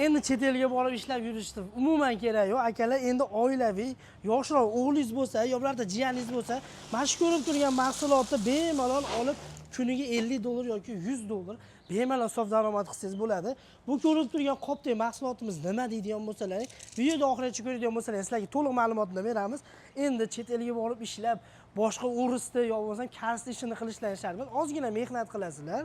Endi chet elga borib ishlab yurishni umuman kerak yo'q, akalar. Endi oilaviy, yoshroq o'g'lingiz bo'lsa yo birorta jiyaningiz bo'lsa, mana shu ko'rib turgan mahsulotni bemalol olib, kuniga 50 dollar yoki 100 dollar bemalol sof daromad qilsangiz bo'ladi. Bu ko'rib turgan qopdek mahsulotimiz nima deydigan bo'lsalar, videoda oxirigacha ko'radigan bo'lsalar, sizlarga to'liq ma'lumotni beramiz. Endi chet elga borib ishlab, boshqa o'risni yo bo'lmasam koreysni ishini qilishlari shart emas. Ozgina mehnat qilasizlar,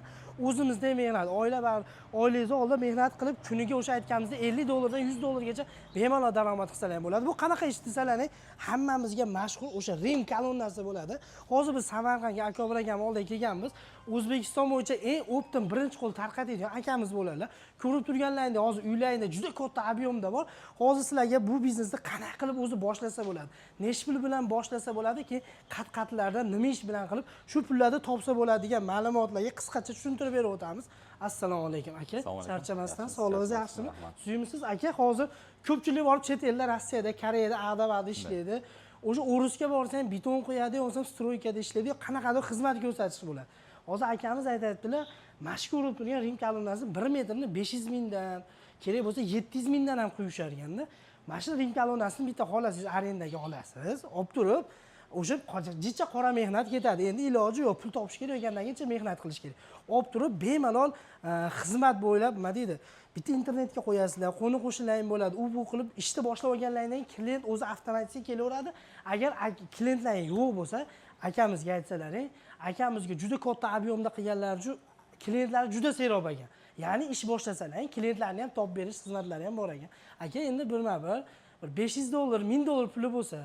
o'zimizda mehnat, oila bar, oilangizni oldida mehnat qilib, kuniga o'sha aytganimizdek 50 dollardan 100 dollargacha bemalol daromad qilsalar ham bo'ladi. Bu qanaqa ish desalar, hammamizga mashhur o'sha Rim kolonnasi bo'ladi. Hozir biz Samarqandga Akobir akam oldiga kelganmiz. O'zbekiston bo'yicha eng оптом, birinchi qo'l tarqatadigan akamiz bo'ladilar. Ko'rib turganlaringdek, hozir uylarida juda katta объем da bor. Hozir sizlarga bu biznesni qanaqa qilib o'zi boshlasa bo'ladi, nechi pul bilan boshlasa bo'ladi, keyin qat qatlarda nima ish bilan qilib shu pullarni topsa bo'ladi degan ma'lumotlarga qisqacha tushuntirib berib o'tamiz. Assalomu alaykum, aka. Assalomu alaykum. Charchamasdan, Yaxshimisiz? sog'lig'ingiz Yaxshimisiz? yaxshimi? Rahmat. Suyumsiz, aka. Hozir ko'pchilik borib chet elda, Rossiyada, Koreyada, ag'da bag'da ishlaydi. O'sha o'risga borsa ham beton quyadi, yo bo'lmasam стройка da ishlaydi, yo qanaqadir xizmat ko'rsatish bo'ladi. Hozir akamiz aytyaptilar, mana shu ko'rib turgan Rim kolonnasi 1 metrni 500 mingdan, kerak bo'lsa 700 mingdan ham quyishar ekanda. Mana shu Rim kolonnasini bitta xohlasangiz, arendaga olasiz, olib turib o'sha jicha qora mehnat ketadi. Endi iloji yo'q, pul topish kerak ekandan keyin mehnat qilish kerak. Olib turib bemalol xizmat bo'ylab, nima deydi, bitta internetga qo'yasizlar, qo'ni qo'shnilaring bo'ladi, u bu qilib ishni boshlab olganlaringdan keyin klient o'zi avtomatik kelaveradi. Agar klientlaring yo'q bo'lsa, akamizga aytsalaring, akamizga juda katta объем da qilganlari uchun klientlari juda serob ekan. Ya'ni ish boshlasalar, klientlarni ham topib berish xizmatlari ham bor ekan. Aka, endi birma bir 500 dollar, 1000 dollar puli bo'lsa,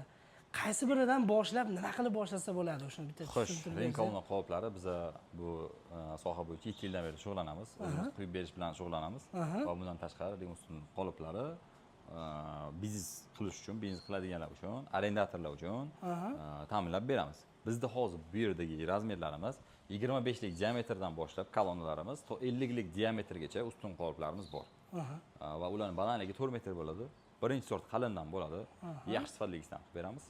qaysi biridan boshlab, nima qilib boshlasa bo'ladi, o'shani bitta Xo'sh, tushuntirib Rim bersangiz. kolonna qoliplari, biza bu soha bo'yicha 7 yildan beri shug'ullanamiz. O'zimiz quyib berish bilan shug'ullanamiz va bundan tashqari Rim ustun qoliplari biznes qilish uchun, biznes qiladiganlar uchun, arendatorlar uchun ta'minlab beramiz. Bizda hozir bu yerdagi размер larimiz 25 lik diametrdan boshlab kolonnalarimiz to 50 lik diametrgacha ustun qoliplarimiz bor. Va ularning balandligi 4 metr bo'ladi. Birinchi sort qalindan bo'ladi. Yaxshi sifatlisidan qilib beramiz.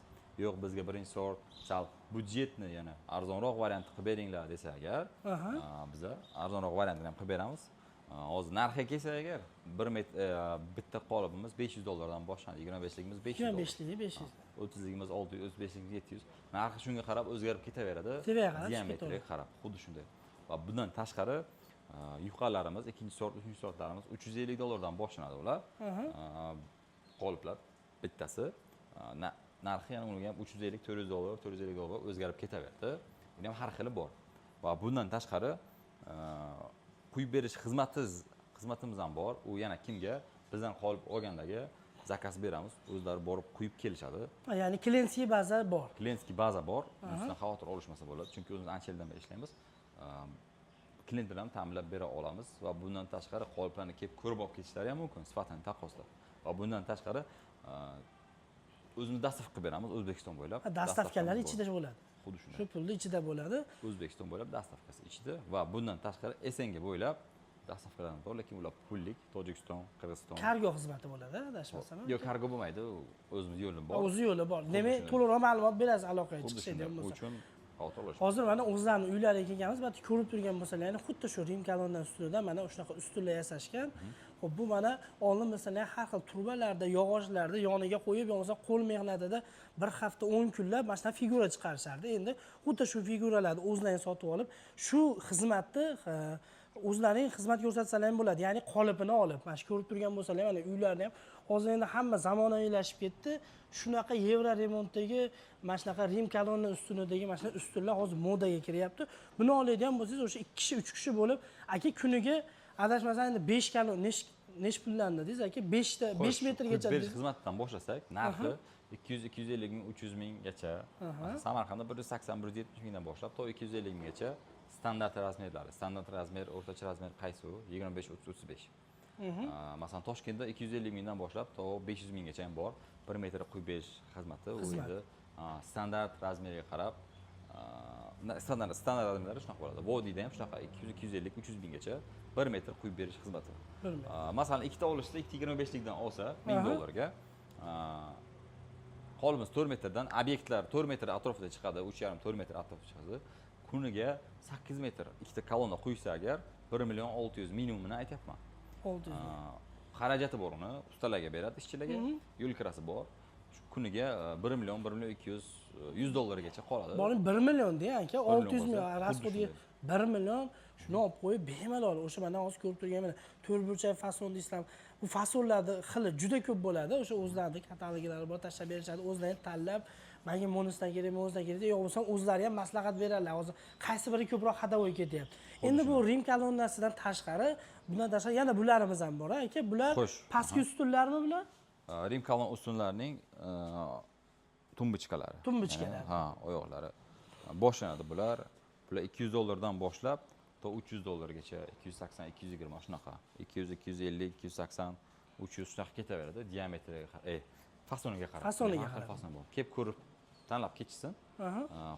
Yo'q, bizga birinchi sort sal byudjetni, yana arzonroq variantni qilib beringlar desa agar, biza arzonroq variantini ham qilib beramiz. Hozir narxiga kelsak agar, 1 metr bitta qolipimiz 500 dollardan boshlanadi. 25ligimiz 500 yigirma dollar. beshligi 500. 30ligimiz 600, 35ligimiz 700. Narxi shunga qarab o'zgarib ketaveradi. Tepaga qarab tushib Diametriga ketaveradi. qarab, xuddi shunday. Va bundan tashqari yuqalarimiz, ikkinchi sort, uchinchi sortlarimiz 350 dollardan boshlanadi ular. Qoliplar bittasi narxi yana unga ham 350, 400 dollar, 450 dollar o'zgarib ketaverdi. Buni ham har xili bor. Va bundan tashqari quyib berish xizmatimiz ham bor. U yana kimga bizdan qolip olgandagi заказ beramiz, o'zlari borib quyib kelishadi. Ha, ya'ni клиентский baza bor. Клиентский baza bor, ustidan xavotir olishmasa bo'ladi, chunki o'zimiz ancha yildan beri ishlaymiz. Klient bilan ta'minlab bera olamiz va bundan tashqari qoliplarni kelib ko'rib olib ketishlari ham mumkin, sifatini taqqoslab. Va bundan tashqari o'zimiz доставка qilib beramiz O'zbekiston bo'ylab. Ha, доставка lari Доставка miz bor. ichida bo'ladi. Xuddi shunday. Shu pulni ichida bo'ladi. O'zbekiston bo'ylab доставка si ichida va bundan tashqari СНГ bo'ylab доставка larimiz bor, lekin ular pullik: Tojikiston, Qirg'iziston. Kargo xizmati bo'ladi, adashmasam. Yo'q, kargo bo'lmaydi, u o'zimiz yo'li bor. O'zi yo'li bor. Demak, shunday. to'liqroq ma'lumot berasiz aloqaga Xuddi shunday. chiqishadigan U bo'lsa. uchun xavotir olish. Hozir mana o'zlarini uylariga kelganmiz. Balki ko'rib turgan bo'lsalar, ya'ni xuddi shu Rim kolonnadan ustida mana shunaqa ustunlar yasashgan. Xo'p, bu mana oldin masalan har xil trubalarda, yog'ochlarda yoniga qo'yib, yo bo'lmasa qo'l mehnatida bir hafta, 10 kunlab mana shunaqa figura chiqarishardi. Endi xuddi shu figuralarni o'zlaring sotib olib, shu xizmatni o'zlaring xizmat ko'rsatsalar ham bo'ladi. Ya'ni qolipini olib, mana shu ko'rib turgan bo'lsalar, mana uylarni ham hozir endi hamma zamonaviylashib ketdi. Shunaqa yevro remontdagi mana shunaqa Rim kolonna ustunidagi mana shunaqa ustunlar hozir modaga kiryapti. Buni oladigan bo'lsangiz, o'sha ikki kishi, uch kishi bo'lib, aka, kuniga adashmasam endi 5 kalon nech puldan dedingiz, aka? 5 ta 5 Xo'sh, metrgacha quyib berish dedingiz. Xizmatidan boshlasak, narxi 200, 250 ming, 300 minggacha. Samarqandda 180, 170 mingdan boshlab to 250 minggacha standart размер lari. Standart размер, o'rtacha размер qaysi u? 25, 30, 35. Masalan, Toshkentda 250 mingdan boshlab to 500 minggacha ham bor. 1 metr quyib berish xizmati u Xizmat. Endi standart размер ga qarab, standart размер lari shunaqa bo'ladi. Vodiyda ham shunaqa 200, 250, 300 minggacha 1 metr quyib berish xizmati. Bir metr. Masalan, ikkita olishsa, ikkita 25likdan olsa, 1000 dollarga qolimiz 4 metrdan, obyektlar 4 metr atrofida chiqadi, 3,5, 4 metr atrofida chiqadi. Kuniga 8 metr ikkita kolonna quysa agar, 1 million 600 minimumini aytyapman. 600 ming. Xarajati bor uni, ustalarga beradi, ishchilarga, yo'l kirasi bor. Shu kuniga 1 million, 1 million 200, 100 dollargacha qoladi. Boring 1 million deng aka, 1 million 600 ming bo'lsa, расход iga xuddi 1 million shuni olib qo'yib bemalol o'sha mana hozir ko'rib turgan mana to'rtburchak fason deysizlar. Bu fasonlarni xili juda ko'p bo'ladi. O'sha o'zlarini kataloglari bor, tashlab berishadi, o'zlari tanlab, menga bunisidan kerak, bunisidan kerak, yo'q bo'lsa o'zlari ham maslahat beradilar. Hozir qaysi biri ko'proq ходовой ketyapti. Endi bu Rim kolonnasidan tashqari, bundan tashqari yana bularimiz ham bor, aka. Bular pastki ustunlarmi bular? Rim kolon ustunlarining тумбочка lari. Тумбочка lari. Ya'ni, ha, oyoqlari. Boshlanadi bular. Bular 200 dollardan boshlab to 300 dollargacha, 280, 220 shunaqa. 200, 250, 280, 300 shunaqa ketaveradi. Diametriga, fasoniga qarab. Fasoniga Har xil qarab. fason bor. Kelib ko'rib, tanlab ketishsin.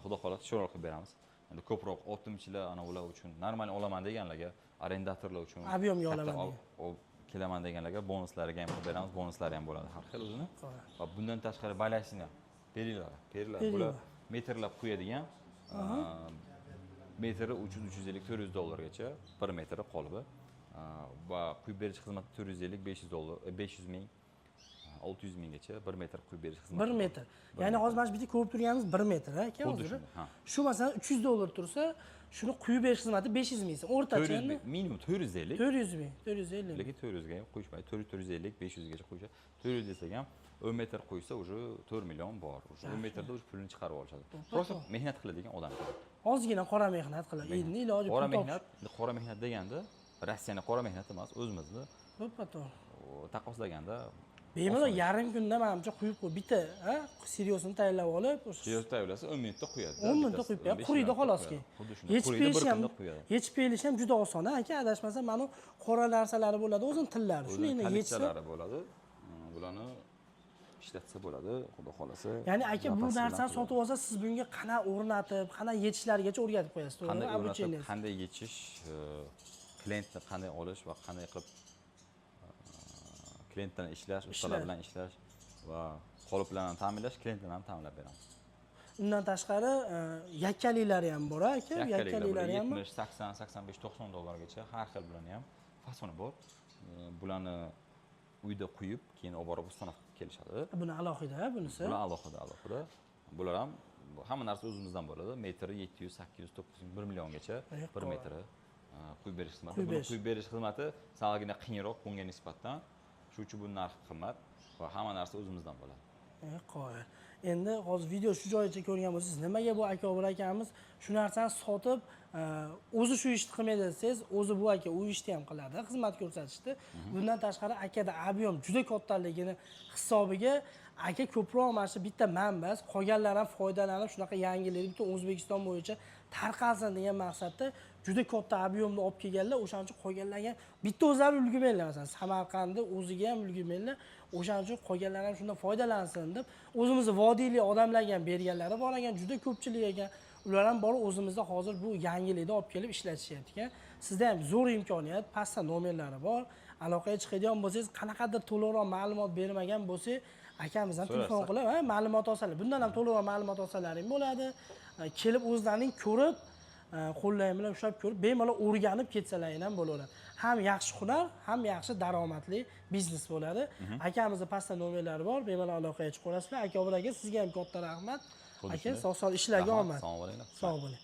Xudo xohlasa chiroyli qilib beramiz. Endi ko'proq otimchilar, ana ular uchun normal olaman deganlarga, arendatorlar uchun Объем ga katta olaman degan. Olib kelaman deganlarga bonuslariga ham qilib beramiz, bonuslari ham bo'ladi har xil o'zini. Va bundan tashqari балясина, перила, перила Перила. Bular metrlab quyadigan, metri 300, 350, 400 dollargacha bir metri qolibi. Va quyib berish xizmati 450, 500 dollar, 500 ming, 600 minggacha bir metr quyib berish xizmati. 1 metr. Ya'ni hozir mana shu bitta ko'rib turganimiz 1 metr, aka, Xuddi hozir. shunday, ha. Shu masalan 300 dollar tursa, shuni quyib berish xizmati 500 ming so'm. O'rtacha 400 endi ming, minimum 450. 400 ming, 450 ming. Lekin 400 ga ham qo'yishmaydi. 400, 450, 500 gacha qo'yishadi. 400 desak ham 10 metr qo'ysa уже 4 million bor. Уже 10 metrda уже pulini chiqarib olishadi. Просто mehnat qiladigan odam kerak. Ozgina qora mehnat qiladi. Endi iloji Qora pul topish. mehnat, endi qora mehnat deganda Rossiyani qora mehnati emas, o'zimizni To'ppa to'g'ri. Taqqoslaganda Bemalol oson ish. Yarim kunda manimcha quyib qo'y, bitta, ha, сырьё sini tayyorlab olib, o'sha Сырьё tayyorlasa 10 minutda quyadi. 10 minutda quyib beradi, quriydi xolos keyin. Xuddi shunday. Yechib Quriydi, bir berish ham, kunda quyadi. Yechib berilishi ham juda oson, aka, adashmasam mana qora narsalari bo'ladi, o'zini tillari. Shuni O'zini endi yechsa, kalitchalari bo'ladi. Bularni ishlatsa bo'ladi, xudo xolasa. Ya'ni aka, bu Запас bilan narsani qo'yadi. sotib olsa, siz bunga qanday o'rnatib, qanday yechishlarigacha o'rgatib qo'yasiz, to'g'rimi? Qanday o'rnatib, Обучение. Qanday yechish, klientni qanday olish va qanday qilib klient bilan ishlash, ustalar bilan ishlash va qoliplarni ta'minlash, klientlarni ham ta'minlab beramiz. Undan tashqari yakkaliklari ham bor, aka, yakkaliklari ham bor. 70, 80, 85, 90 dollargacha har xil bularni ham fasoni bor. Bularni uyda quyib, keyin olib borib установка qilib kelishadi. Buni alohida, bunisi. Bular alohida, alohida. Bular ham hamma narsa o'zimizdan bo'ladi. Metri 700, 800, 900, 1 milliongacha 1 metri quyib berish xizmati. Quyib Buni berish. quyib berish xizmati salgina qiyinroq bunga nisbatan. Shuning uchun bu narxi qimmat va hamma narsa o'zimizdan bo'ladi. Qoyil. Endi hozir video shu joyicha ko'rgan bo'lsangiz, nimaga bu akobir akamiz shu narsani sotib, o'zi shu ishni qilmaydi desangiz, o'zi bu aka u ishni ham qiladi, xizmat ko'rsatishni. Bundan tashqari akada объем juda kattaligini hisobiga aka ko'proq mana shu bitta man emas, qolganlar ham foydalanib, shunaqa yangilik butun O'zbekiston bo'yicha tarqalsin degan maqsadda juda katta объем ni olib kelganlar. O'shaning uchun qolganlarga bitta o'zlari ulgurmaydilar, masalan, Samarqandni o'ziga ham ulgurmaydilar. O'shaning uchun qolganlar ham shundan foydalansin deb o'zimizni vodiylik odamlarga ham berganlari bor ekan, juda ko'pchilik ekan. Ular ham borib o'zimizda hozir bu yangilikni olib kelib ishlatishyapti ekan. Sizda ham zo'r imkoniyat, pastda nomerlari bor. Aloqaga chiqadigan bo'lsangiz, qanaqadir to'liqroq ma'lumot bermagan bo'lsak, akamizdan telefon So'rasak. Qilib, ha, ma'lumot olsalar, bundan ham to'liqroq ma'lumot olsalaring bo'ladi. Kelib o'zlarining ko'rib, qo'llari bilan ushlab ko'rib, bemalol o'rganib ketsalaring ham bo'laveradi. Ham yaxshi hunar, ham yaxshi daromadli biznes bo'ladi. Akamizni pastda nomerlari bor, bemalol aloqaga chiqaverasizlar. Aka, aka, sizga ham katta rahmat. Xuddi Aka, shunday. sog' sog' ishlarga Rahmat, omad. sog' bo'linglar. Sog' bo'ling.